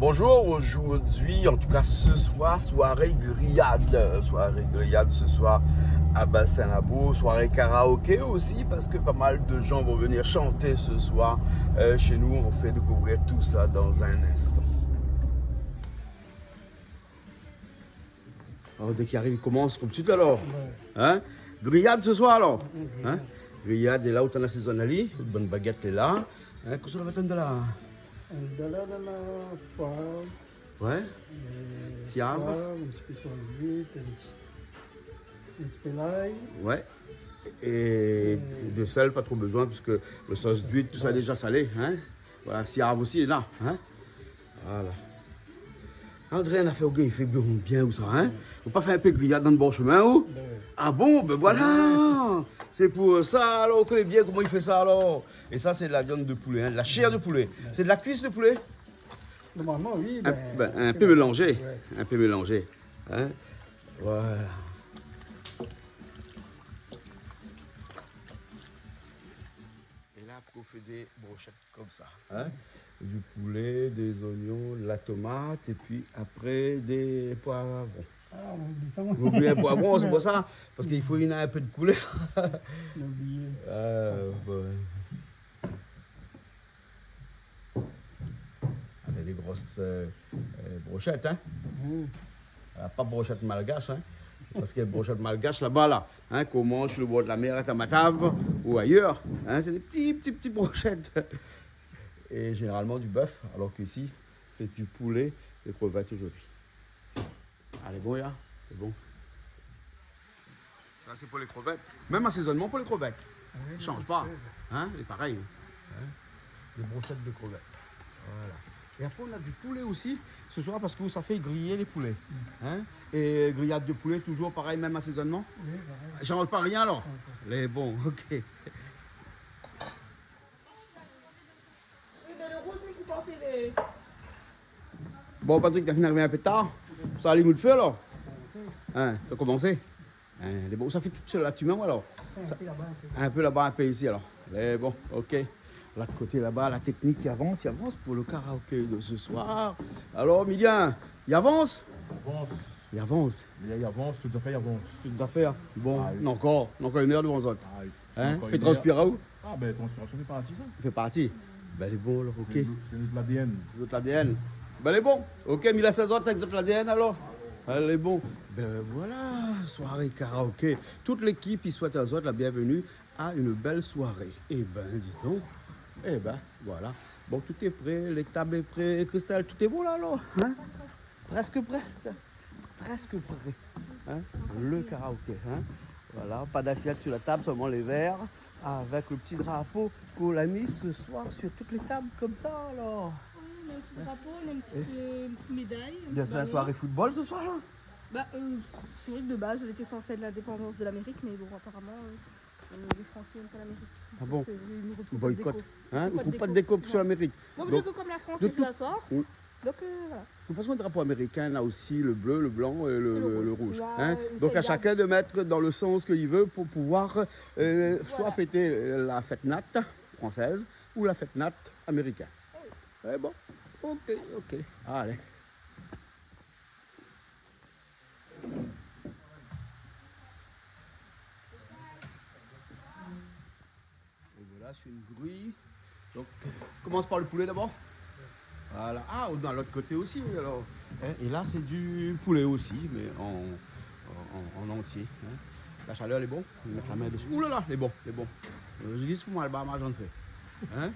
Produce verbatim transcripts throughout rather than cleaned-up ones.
Bonjour, aujourd'hui, en tout cas ce soir, soirée grillade. Soirée grillade ce soir à Bassin Labou, soirée karaoké aussi, parce que pas mal de gens vont venir chanter ce soir, euh, chez nous. On fait découvrir tout ça dans un instant. Alors, dès qu'il arrive, il commence comme tu dis alors. Ouais. Hein ? Grillade ce soir alors. Mhm. Hein ? Grillade, é la ou t'en as ces zones ali, bonne baguette est là. Hein ? Kosa ou va mèt la ? Dela, dela, poiv. Ouais. Euh, siav. Poiv, in ti pé soiv d'uit, in ti, in ti pé lay. Ouais. Et de sel, pas trop besoin, puisque le sauce d'huître, tout ça déjà salé, hein. Voilà, siav aussi est là, hein. Voilà. On dirait in afèr ou gingn fé bien, bien ou sa, hein. Ou pa fé in pé griyad dan le bor shemin, ou ? Ben oui. Ah bon, ben voilà. C'est pour ça, alors, ou koné bien koman i fé sa, alors. Et ça, c'est de la viande de poulet, hein, de la chair de poulet. Ouais. C'est de la cuisse de poulet ? Normalement, oui, in, ben, ben, in pé mélanzé. Ouais. In pé mélanzé. Hein ? Voilà. É la, pou fé dé broshèt konmsa, hein ? Du poulet, des oignons, de la tomate, et puis après des poivrons. Ah, ou oubli sa, moin. Ou oubli in poivron, c'est pour ça. Parce qu'il faut une, un peu de couleur. Ou la oublié. Ah, ouais. Ah, c'est des grosses, euh, euh, brochettes, hein ? Mhm. Ah, pas brochette malgache, hein ? Parce que brochette malgache, là-bas, là, hein, qu'on mange sur le bord de la mer à Tamatave ou ailleurs, hein, c'est des petits, petits, petits brochettes. Et généralement du bœuf, alors qu'ici, c'est du poulet et crevettes aujourd'hui. Allez, bon, ya, c'est bon. Ça, c'est pour les crevettes. Même assaisonnement pour les crevettes. Oui, oui, oui. Change pas. Hein, c'est pareil. Hein ? Des brochettes de crevettes. Voilà. Et après, on a du poulet aussi ce soir parce que ça fait griller les poulets. Mm. Hein ? Et grillade de poulet, toujours pareil, même assaisonnement ? Oui, pareil. Change pas rien alors ? Pas encore. Les bons, ok. Bon, Patrick, t'as fini d'arriver un peu tard. Ça allume le feu alors ? Hein, ça a commencé. Hein, les bons, ça fait tout seul là, tu mets alors. Un peu là-bas, un peu. Un peu là-bas, un peu ici alors. Les bons, ok. L'autre côté là-bas, la technique qui avance, qui avance pour le karaoké de ce soir. Alors, Milien, il avance ? Avance. Il avance. Il avance, tout à fait, il avance. Tout à fait, hein. Bon, ah oui. Non, encore, encore une heure devant nous autres. Ah oui. Hein ? Encore une heure. Fait transpirer où ? Ah, ben, transpiration fait partie, ça. Fait partie. Ben, les bons, alors, ok. C'est notre, c'est notre A D N. C'est notre A D N. Ben, les bons. Ok, mé la sèz zot avèk zot A D N, alors. Ben, les bons. Ben, voilà, soirée karaoké. Toute l'équipe, i souhaite azot la bienvenue à une belle soirée. Eh ben, dis donc. Eh ben, voilà. Bon, tout est prêt, les tables est prêt. Christelle, tout est bon là, alors, hein ? Presque prêt. Presque prêt. Hein ? Le karaoké, hein ? Voilà, pas d'assiette sur la table, seulement les verres, avec le petit drapeau qu'on a mis ce soir sur toutes les tables, comme ça, alors. Oui, on a un petit drapeau, on a une petite, euh, une petite médaille, un petit ballon. Bien, c'est la soirée football ce soir, là ? Bah, euh, c'est vrai que de base, elle était censée être l'indépendance de l'Amérique, mais bon, apparemment, euh, euh, les Français n'aiment pas l'Amérique. Ah bon ? Ils nous refusent pas de déco. Boycott. Hein ? Ils font pas de déco. Ils font pas de déco sur l'Amérique. Non. Donc, moi, je joue comme la France, donc, je joue à soir. Oui. Donc, euh, voilà. De toute façon, le drapeau américain, là aussi, le bleu, le blanc et le, le rouge. Et le, le rouge. Hein ? Ouais, ça y est. Donc, à chacun de mettre dans le sens qu'il veut pour pouvoir, euh, soit fêter, euh, la fête nat française ou la fête nat américaine. Voilà. Ah oui. Eh bon, ok, ok. Allez. Et voilà, c'est une grille. Donc, commence par le poulet d'abord. Voilà. Ah, on est dans l'autre côté aussi, alors. Hein, et là, c'est du poulet aussi, mais en, en, en entier, hein. La chaleur, elle est bon. On met la main dessus. Ouh là là, elle est bon, elle est bon. Euh, je dis, pour moi, elle va mal, j'en fais. Hein ?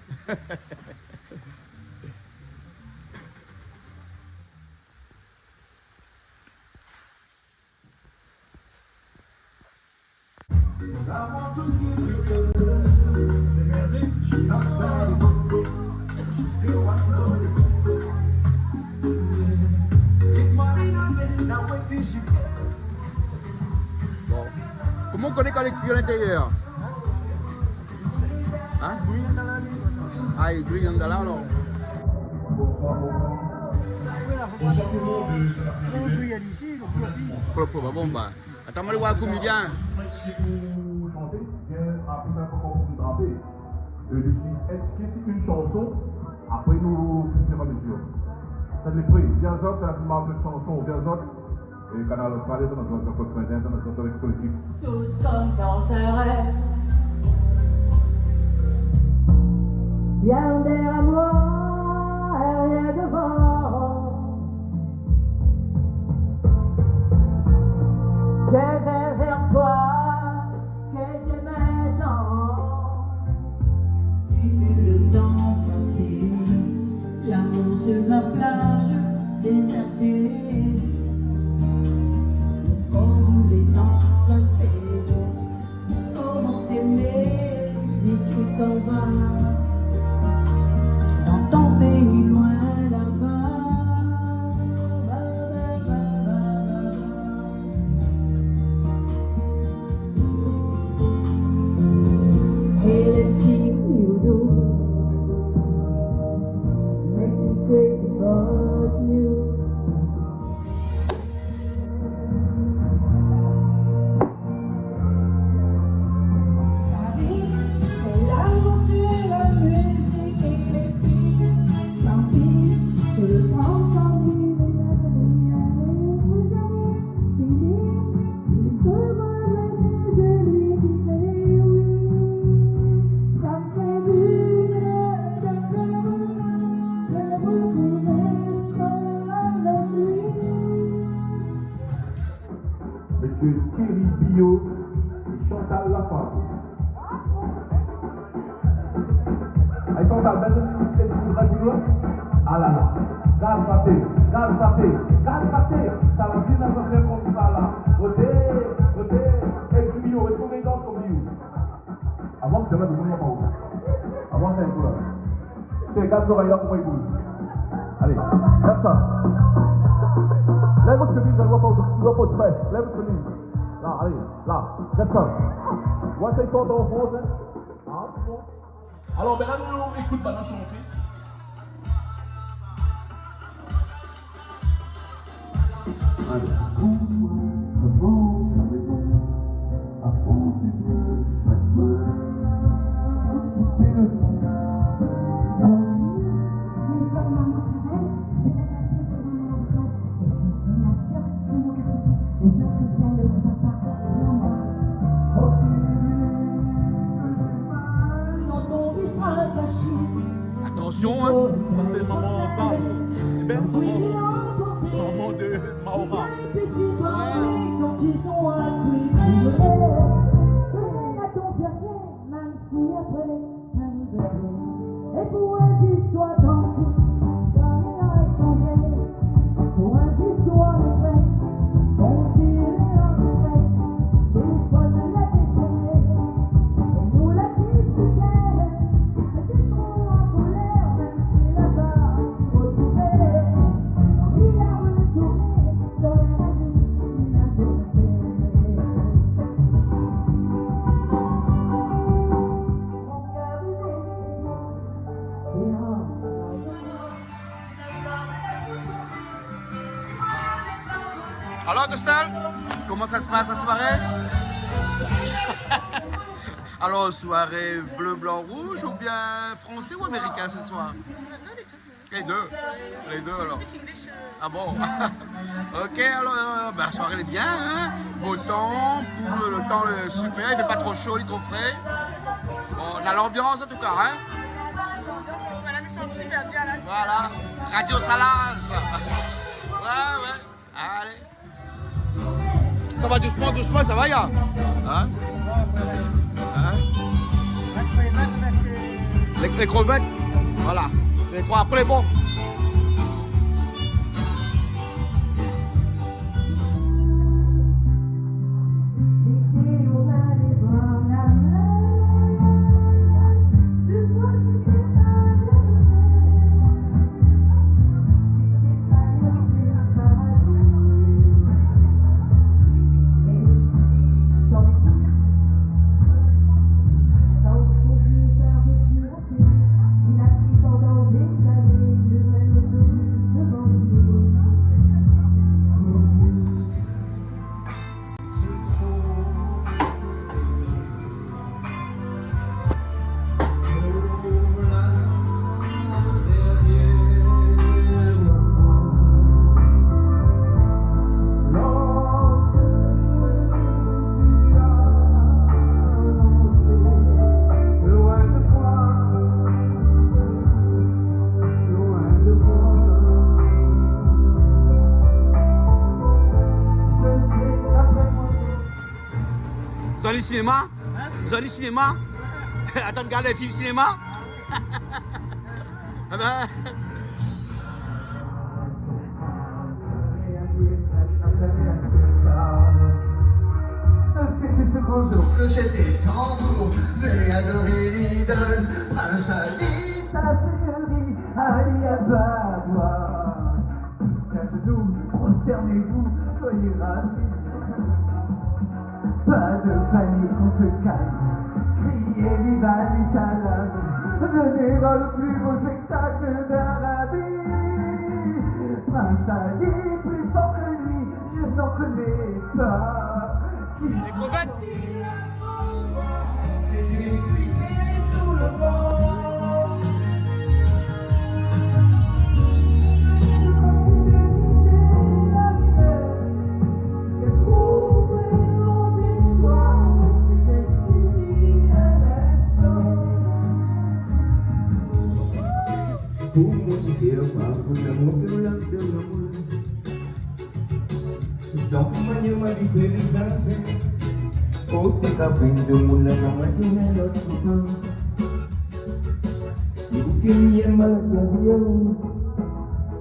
Bon. Koman ou koné kan lé kui a lintérièr ? Hein ? Ah, i kui an gala, alor. Bonsoir tout le monde, ça va bien arriver. Klop, klop, bon, bah. Atann, ma alé voir komédien. Si vous chantez, bien, après ça, faut qu'on puisse attraper. Euh, je suis inscrit sur une chanson, après nous, au fur et à mesure. Lé pré, bien zot, sé la fin de ma shanson, bien zot. É Kanal Austral, dan zot, zot, zot, zot, zot, avèk son ékip. Tout comme dans un rêve. Rien derrière moi, rien devant. Je vais vers toi, que j'aime tant. J'ai vu le temps passer, l'amour sur la plage désertée. Comme les temps passés, comment t'aimer si tu t'en vas dans ton pays loin là-bas. Hey, let's see you do. Make me crazy about you. La vie, c'est l'aventure, la musique et les filles. Tant pis, je le prends comme il est, il est, il est, il est. Monsieur Thierry Billot et Chantal Lafave. Ay, Chantal, bèl ti kout tèt, ti kout rad, ti kout. Ah la la. Gard sa té, gard sa té, gard sa té. Sa la fine, sa fé konmsa la. Oté, oté. É, ti Billot, retourn dan ton Billot. Avan, sé la, demoun la pa ou. Avan, sé in kou la. Té, gard zorèy la, koman i bouz. Alé, gard sa. Lèv out shemiz la, i oi pa ou, i oi pa out fès. Lèv out shemiz. La, alé, la. Gard sa. Oua, sé i sort an frans, in. Ah, sé bon. Alor, bin la, nou ékout banna shanté. Alé. Attention, hein, ça c'est maman Pam. C'est belle maman. Maman de Maora. É pou in zistoir, tanpi, sa i rès an rèv. Pou in zistoir vré, on diré in rèv. Téléfone la détourné, é nou la diskité. Sété tro an kolèr, mèm si la pa rotrouvé. I la retourné dan la vi, i la détruit. Mon kèr i bét. Alors, Gustave, comment ça se passe la soirée ? Alors, soirée bleu, blanc, rouge ou bien français ou américain ce soir ? Les deux. Les deux, alors. Ah bon ? Ok, alors, euh, ben, la soirée elle est bien, hein ? Beau temps, pour le, le temps, euh, super, il fait pas trop chaud, ni trop frais. Bon, on a l'ambiance en tout cas, hein ? Voilà. Radio Salaz. Ouais, ouais. Allez. Ça va doucement, doucement, ça va, ya ? Hein ? Hein ? Les, les crevettes, voilà. Les trois, après, bon. Zot i alé sinéma ? Zot i alé sinéma ? Atann, gard in film sinéma ? Ah ben. Clochette et tambour, venez adorer l'idole. Prince Ali, sa seigneurie, Ali Ababa. Tous à genoux, prosternez-vous, soyez ravis. Pas de panique, on se calme. Criez vive Ali Salam. Venez voir le plus beau spectacle d'Arabie. Prince Ali, plus fort que lui, je n'en connais pas. Les crevettes. Pou mon ti kèr, pa pou lamour ke ou la donn amoin. Donk manièr ma di ke lé zinzèr, koté kafé, demoun la zamé tourn lot koté. Si ou ké mi yèm a la klavié,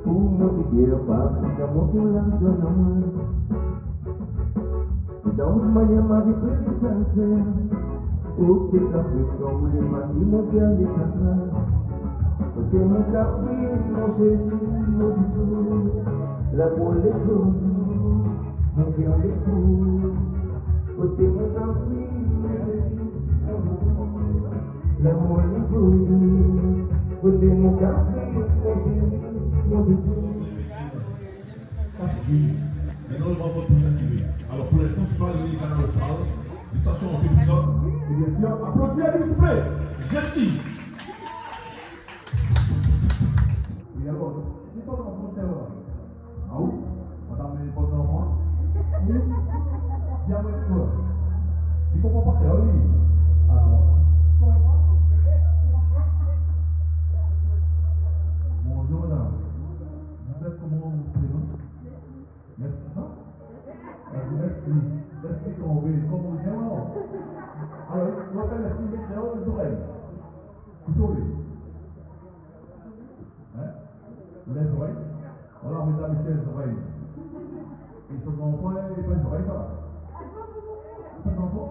pou mon ti kèr, pa pou lamour ke ou la donn amoin. Donk manièr ma di ke lé zinzèr, koté kafé, kan ou lé pati, mon kèr lé sava. Koté mon kafé, mon séri, mon toutou, la boul lé fou, mon kèr lé fou. Koté mon kafé, mon séri, mon toutou, la boul lé fou. Koté mon kafé, mon séri, mon toutou. Sa sé fini. Mintnan nou va vot pou sèt limit. Alor, pou linstan, swa li lé Kanal Austral, li sa shant pou sa. É bien sir, aplodi ali, siouplé. Mèrsi. É alor, kisa ou la rankontré la ? Ah oui ? Madam, é bonn zanfan ? Oui. Bien, oui, koi ? Li konpran pa kèr, li. Alor. Bonjour, madam. Vous êtes comment, votre prénom ? Mèrsi, sa ? Mèrsi, mèrsi. Mèrsi tonbé. Koman ou lé, alor ? Alor, ou apèl mèrsi, mèrsi, alor, lé zorèy. Kouté. Hein ? Lé zorèy ? Voilà, mèt la mèt lé zorèy. É son zanfan, li lé pa zorèy, sa. Son zanfan ?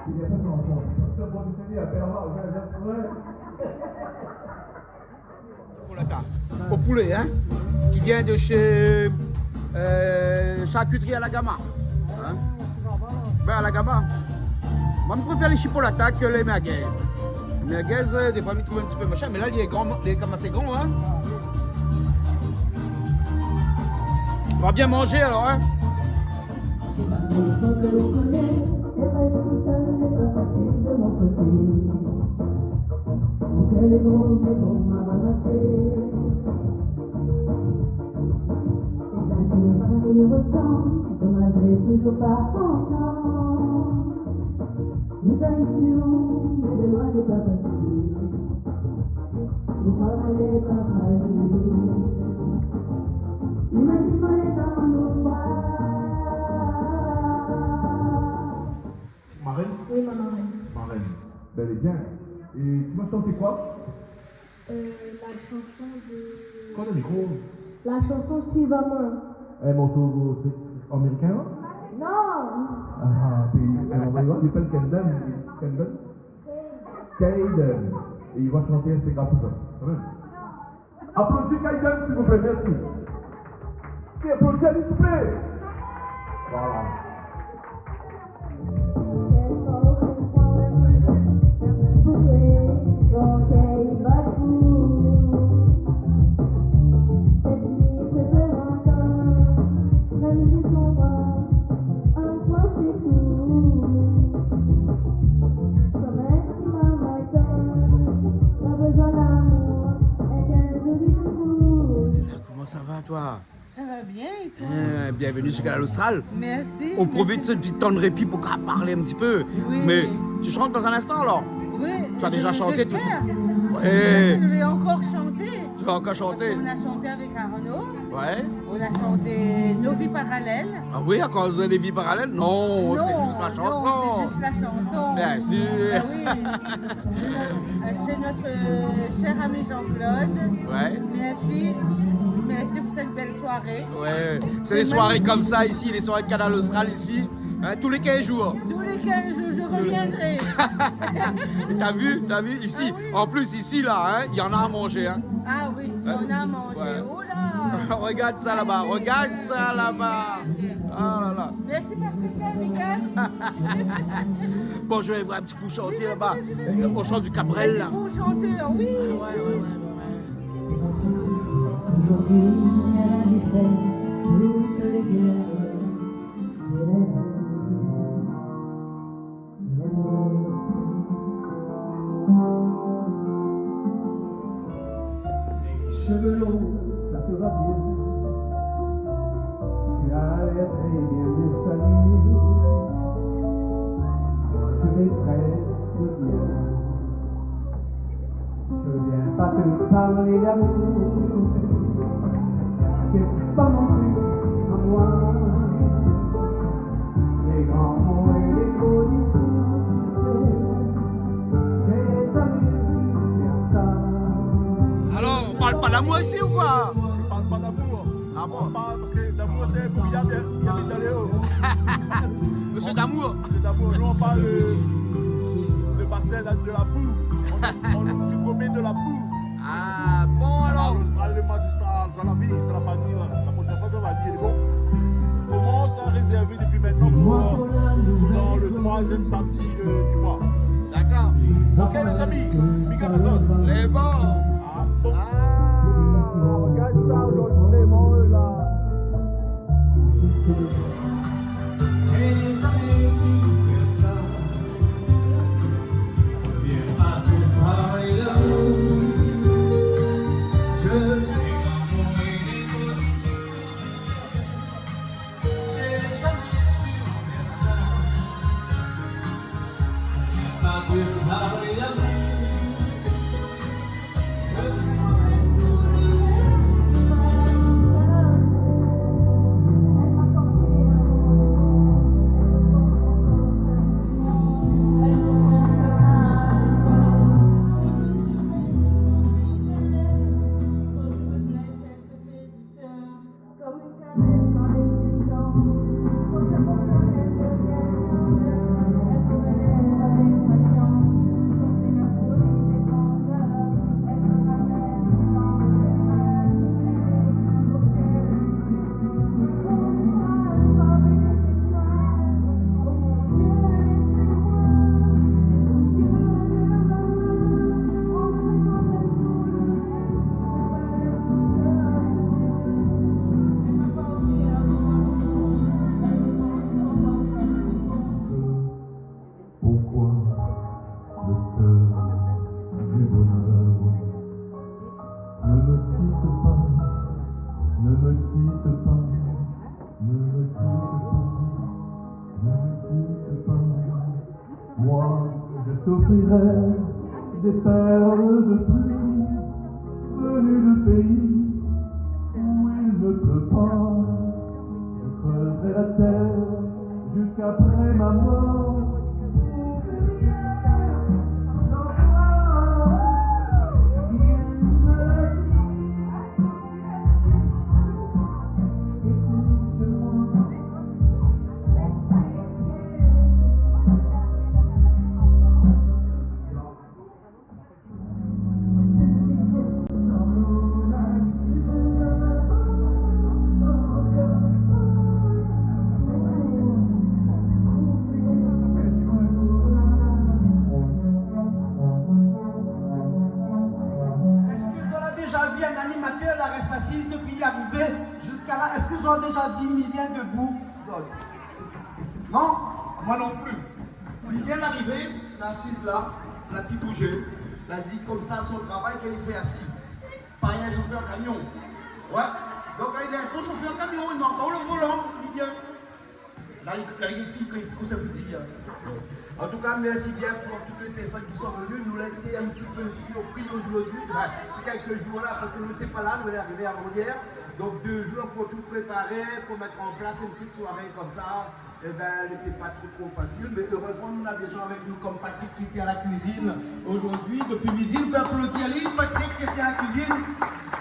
Li lé pa zanfan. Sé bon, sé bien, apèl amoin, lé zorèy. Chipolata. Au poulet, hein, qui vient de chez, euh, Charcuterie à la Gama. Hein ? Ben, à la Gama. Moin, mi préfèr lé chipolata ke lé merguez. Lé merguez, euh, défoi, mi trouv in ti pé machin, mé la, li lé gran, li lé komansé gran, hein. Nou va bien manzé, alor, hein. Sé pa pou sa ke ou koné, sé pa pou sa ke lé pa fasil de mon koté. Mon kèr lé gro, mé bon, ma ramasé. Sé sa ki fé ke nou resanm, ke malgré toujour pa ansanm. Lé tradision, mé de loin, lé pa fasil. Pou moin, lé pa fasil. Imazine moin lé dan mon bra. Marène ? Oui, ma marène. Marène. Bèl é bien. É ou va shant koi ? Euh, la chanson de... Koi lo mikro ? La chanson Suiv amoin. In morso, euh, amérikin, la ? Non. Ah, pi, euh, on va voir, li apèl Kendon. Kendon ? Kayden. É li va shanté in séga pou sa. Kan mèm. Aplodi Kayden, siouplé, mèrsi. É aplodi ali, siouplé. Voilà. Koman sa va, toi ? Ça va bien, et toi ? Euh, bienvenue sur Kanal Austral. Merci, merci. On profite de ce petit temps de répit pour parler un petit peu. Oui. Mais tu chantes dans un instant, alors ? Oui, je l'espère. Tu as déjà chanté tout ? Ouais. Je vais encore chanter. Tu vas encore chanter ? Parce qu'on a chanté avec Arnaud. Ouais. On a chanté Nos vies parallèles. Ah oui, à cause des vies parallèles ? Non, c'est juste la chanson. Non, c'est juste la chanson. Bien sûr. Ah oui. Euh, c'est notre, euh, cher ami Jean-Claude. Ouais. Merci. Merci pour cette belle soirée. Ouais. C'est des soirées comme ça ici, les soirées de Kanal Austral ici. Hein, tous les quinze jours. Tous les quinze jours, je reviendrai. Et t'as vu, t'as vu, ici, ah oui, en plus, ici, là, hein, il y en a à manger, hein. Ah oui, il y en a à manger. Ouais. Oh là. Regarde ça là-bas, regarde ça là-bas. Ah là là. Merci, Patrick, Miguel. Bon, je vais voir un petit coup chanter là-bas. Oui, vas-y, vas-y, vas-y. Au chant du Cabrel, là. Avec les bons chanteurs, oui. Ah ouais, ouais, ouais, ouais, ouais. Aujourd'hui, elle a défait toutes les guerres. Cheveux longs, ça te va bien. Tu as l'air très bien installé. Je vais presque bien. Je viens pas te parler d'amour, c'est pas mon truc à moi. Les grands mots et les beaux discours, tu sais, j'ai jamais su faire ça. Alors, on parle pas d'amour ici ou quoi ? On parle pas d'amour. Ah bon ? On parle parce que d'amour, c'est pour y aller, y aller dans les hauts. Monsieur Damour. Monsieur Damour, nous, on parle, euh, de Marseille, là, de la boue. On, on se commet de la boue. Ah bon, alors ? Alors, le, le magistrat, dans la vie, ça l'a pas dit, là. La prochaine fois, ça va dire, bon. Comment ça réservé depuis maintenant pour, euh, dans le troisième samedi, euh, du mois ? D'accord. Ok, les amis, big up à zot. Les bons. Ah bon. Ah, regarde ça, aujourd'hui, Clément, là. Pourquoi le cœur du bonheur ne me quitte pas, ne me quitte pas, ne me quitte pas, ne me quitte pas. Moi, je t'offrirai des perles de pluie venues de pays où il ne pleut pas. Je creuserai la terre jusqu'après ma mort pour que tu aimes encore. Il me l'a dit. Èske zot la déza vi in animatèr la rès asiz dopi li arivé ziska la ? Èske zot la déza vi Milien debou ? Non ? Moin non pli. Milien arivé, la asiz la, la pi bouzé, la di konmsa son travay ke li fé asiz. Parèy in shofèr kamion. Ouais. Donk, li lé in bon shofèr kamion, li mank ankor le volan, li vien. La, li, la, li, li, li, kosa pou dir, hein. An tou ka, mèrsi bien pou tout lé pèrsone ki son veni. Nou la été in ti pé sirpri zordi, ouais, sé kèk zour la, parske nou té pa la, nou lé arivé avan yèr. Donc, deux jours pour tout préparer, pour mettre en place une petite soirée comme ça, eh ben, elle était pas trop, trop facile. Mais heureusement, on a des gens avec nous comme Patrick qui était à la cuisine aujourd'hui. Depuis midi, on peut applaudir Ali, Patrick qui était à la cuisine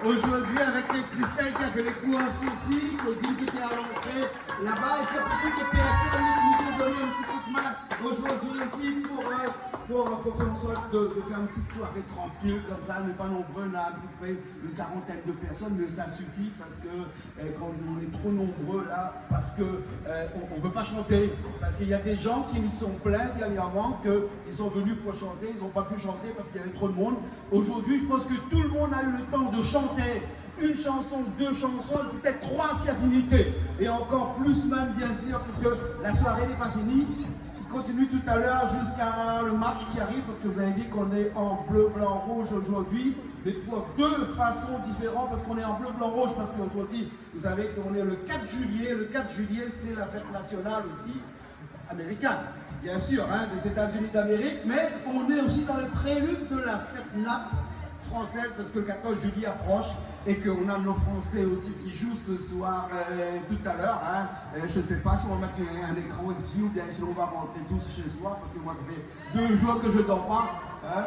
aujourd'hui, avec Christelle qui a fait les courses aussi, Claudine qui était à l'entrée là-bas, et puis beaucoup de personnes qui nous ont donné un petit coup de main aujourd'hui aussi pour, euh, pour, pour faire en sorte de, de faire une petite soirée tranquille, comme ça, on n'est pas nombreux, on a à peu près une quarantaine de personnes, mais ça suffit parce que, euh, quand on est trop nombreux là, parce que, euh, on, on peut pas chanter, parce qu'il y a des gens qui nous sont plaints dernièrement qu'ils sont venus pour chanter, ils n'ont pas pu chanter parce qu'il y avait trop de monde. Aujourd'hui, je pense que tout le monde a eu le temps de chanter une chanson, deux chansons, peut-être trois si affinité, et encore plus même, bien sûr, puisque la soirée n'est pas finie. Il continue tout à l'heure jusqu'à le match qui arrive, parce que vous avez dit qu'on est en bleu, blanc, rouge aujourd'hui, mais pour deux façons différentes, parce qu'on est en bleu, blanc, rouge, parce qu'aujourd'hui, vous savez qu'on est le quatre juillet. Le quatre juillet, c'est la fête nationale aussi, américaine, bien sûr, hein, des États-Unis d'Amérique, mais on est aussi dans le prélude de la fête nat française, parce que le quatorze juillet approche et qu'on a nos Français aussi qui jouent ce soir, euh, tout à l'heure, hein. Euh, je sais pas si on va mettre un, un écran ici ou bien si on va rentrer tous chez soi, parce que moi, ça fait deux jours que je dors pas, hein.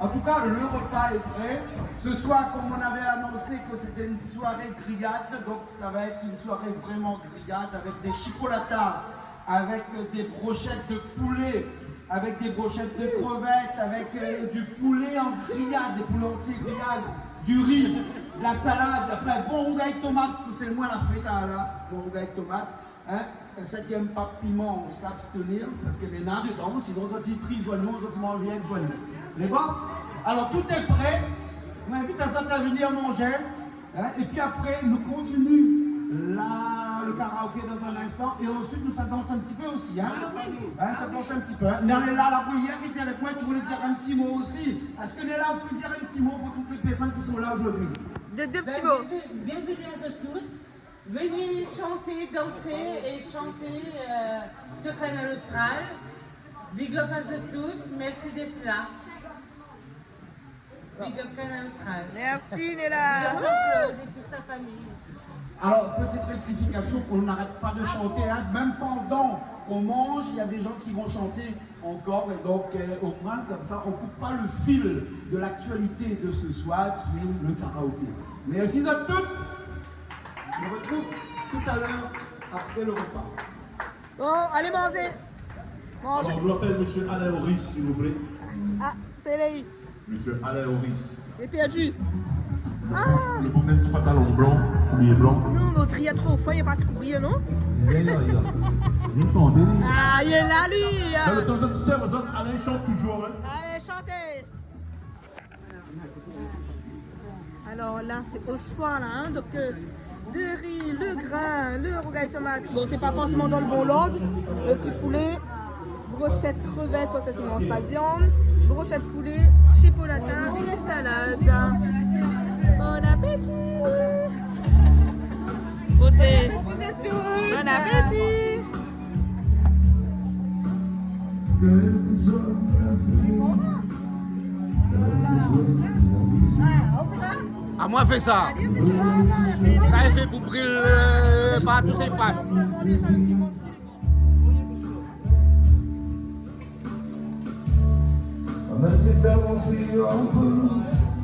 En tout cas, le repas est prêt. Ce soir, comme on avait annoncé que c'était une soirée grillade, donc ça va être une soirée vraiment grillade avec des chipolatas, avec, euh, des brochettes de poulet, avec des brochettes de crevettes, avec, euh, du poulet en grillade, des poulets entiers grillés, du riz, de la salade, après bon rougay tomat, sé moin la fé la, bon rougay tomat, hein. Sak i èm pa piman, s'abstenir, parske néna dedan, sinon zot i tri, zot i manz, zot i manz rien, zot i manz. Lé bon ? Alors, tout est prêt. Moin invit azot a vnir manzé. Hein, et puis après, nous continuons la, le karaoké dans un instant. Et ensuite, nous, ça danse un petit peu aussi. Hein. Hein, ça danse un petit peu. Hein. Mais on est là, la prière qui était avec moi, qui voulait dire un petit mot aussi. Est-ce que Néla, vous pouvez dire un petit mot pour toutes les personnes qui sont là aujourd'hui ? De, deux petits mots. Bienvenue, bienvenue à zot tout. Venez chanter, danser et chanter, euh, sur Kanal Austral. Big up à zot tout. Merci d'être là. Big up Kanal Austral. Merci, Néla. Big up Jean-Claude et toute sa famille. Alors, petite rectification, on n'arrête pas de chanter, hein. Même pendant qu'on mange, il y a des gens qui vont chanter encore. Et donc, euh, au moins, comme ça, on coupe pas le fil de l'actualité de ce soir, qui est le karaoké. Merci à toutes. On se retrouve tout à l'heure après le repas. Bon, alé manzé. Manzé. Alors, on appelle monsieur Alain Horis, s'il vous plaît. Ah, sé li. Monsieur Alain Horis. Lé pèrdi. Ah. Le problème, c'est pas talon blanc, soulier blanc. Non, mé ou triy tro for, li la parti kourir, non ? Li lé la, li lé la. Li shant, li. Ah, li lé la, li, ah. Dans le temps, tu sais, Alain chante toujours, hein. Alé, shantez. Alors là, c'est au choix, là, hein. Donc, euh, de riz, le grain, le rougail tomate. Bon, c'est pas forcément dans le bon ordre. Le petit poulet, brochette crevette, parce que tu manges pas de viande. Brochette poulet, chipolata et salade. Bon appétit. Goûtez. Bon appétit. Ah, moin fé sa. Sa i fé pou bril, euh, partou sa i pas. Mé sé tèlman si on pé,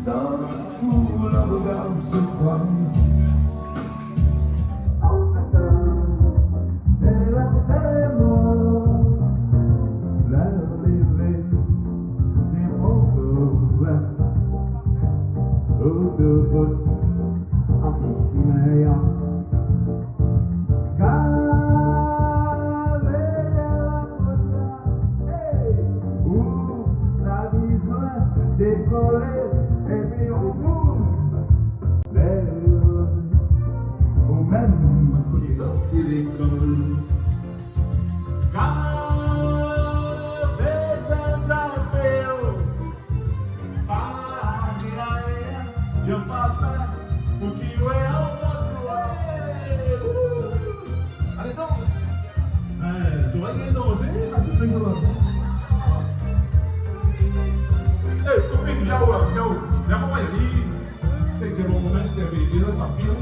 d'un kou, le regard se croise. Ou la bezoin dékolé, épi on bouz lèv ou mèm. Sorti lékol. Kavé tazapéo. Pa ni ayen, yo pa fé pou ti wé an bon jou. Alé, dans. Hein, zot va gingn dansé, la, sé sa. Eh, kopine, vien, vien, vien, vien, vien, vien. Sé ke sé mon moman, sé in bébé, la, sa fine, hein.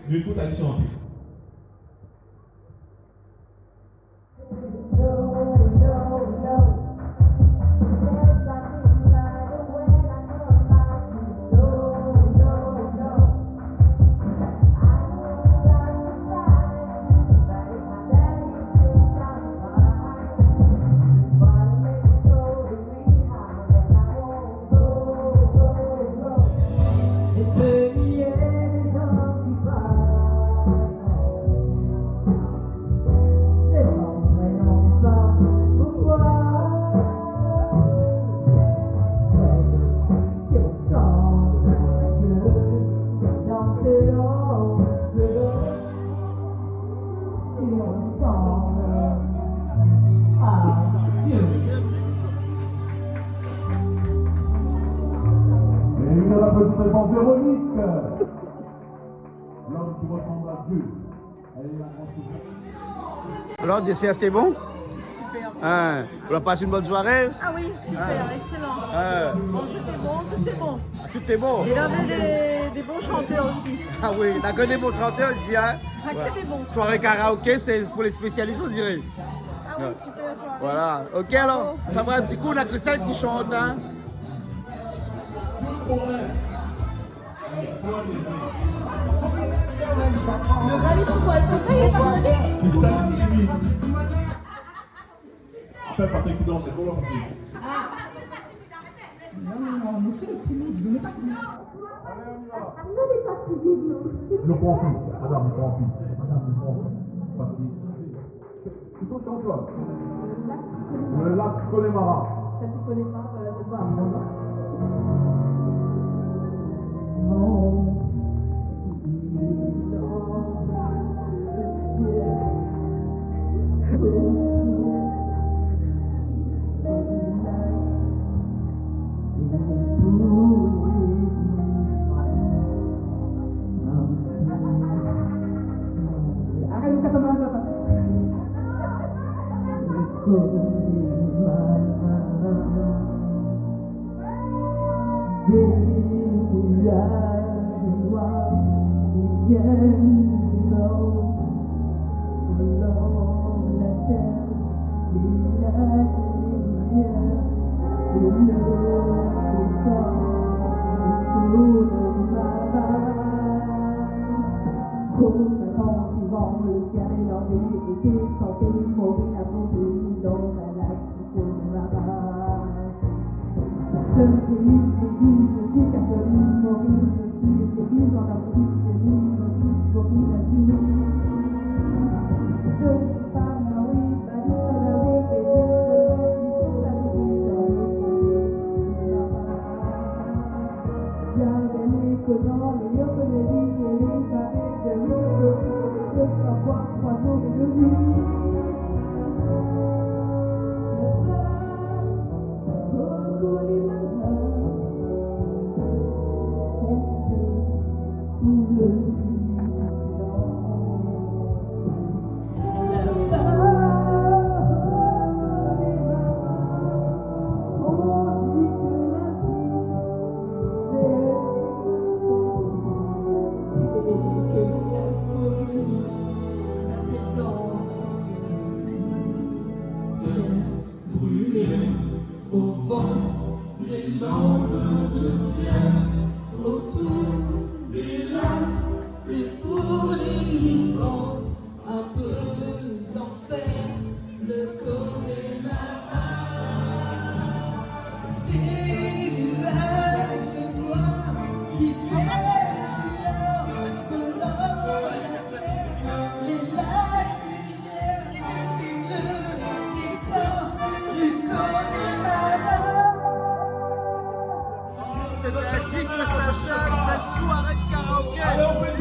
Nou ékout ali shanté. Et une applaudissement pour Véronique, l'homme qui ressemble à Dieu. Alors, le dessert, c'était bon ? Super. Hein, on a passé une bonne soirée ? Ah oui, super, excellent. Hein. Manger, c'était bon, tout était bon. Ah, tout est bon. Il avait des, des bons chanteurs aussi. Ah oui, il a que des bons chanteurs ici, hein. Ah, que des bons. Soirée karaoké, c'est pour les spécialistes, on dirait. Ah oui, super soirée. Voilà. Ok, alors, ça va un petit coup, on a Christelle qui chante, hein. Le rallye de trois cents, il est pas passé. Christelle est timide. Appelle Patrick Coudon, c'est pour le Patrick. Ah. Non, non, non, monsieur est timide, il n'est pas timide. Arnaud n'est pas timide, non. Madame, il prend pis. Madame, il prend pis. Parce que Ils sont Jean-Claude. Le lac Connemara. Quand tu connais pas, euh, c'est pas un problème. Brûlé au vent, les landes de pierre autour des lacs, c'est pour les vivants un peu d'enfer, le Connemara. Des nuages noirs qui viennent du nord, colorent la terre, les lacs. C'est ainsi que s'achève cette soirée de karaoké.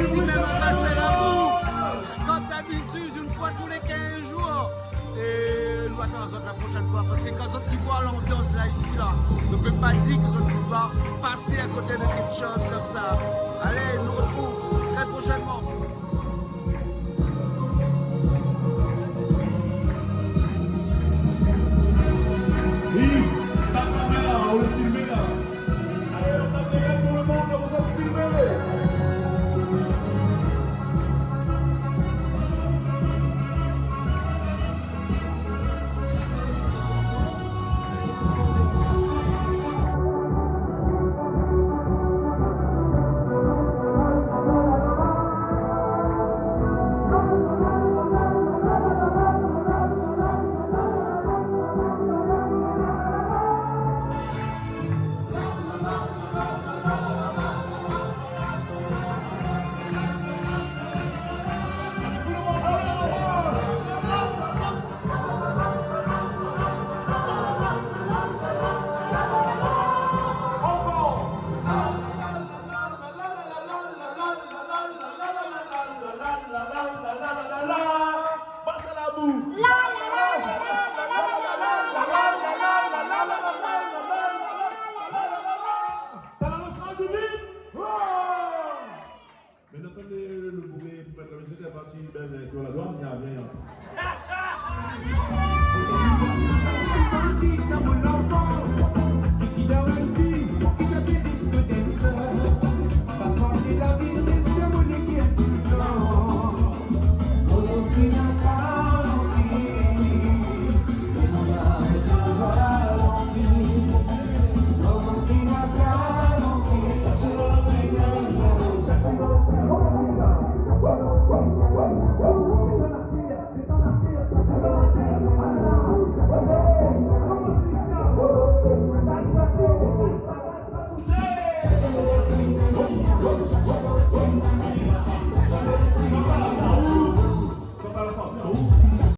Ici même à Basin Lamour, comme d'habitude, une fois tous les quinze jours. É nou atann azot la proshèn foi, parske kan zot i voi lanbians la, isi la, nou pé pa dir ke zot i va pasé a koté de kékshoz konmsa. Alé, nou retrouv trè proshènman. Yves, ta kaméra, ou lé filmé la. Alé, ta kaméra, tout le monde, vous êtes filmés. Ti bèl, eh, la douane, bien, bien.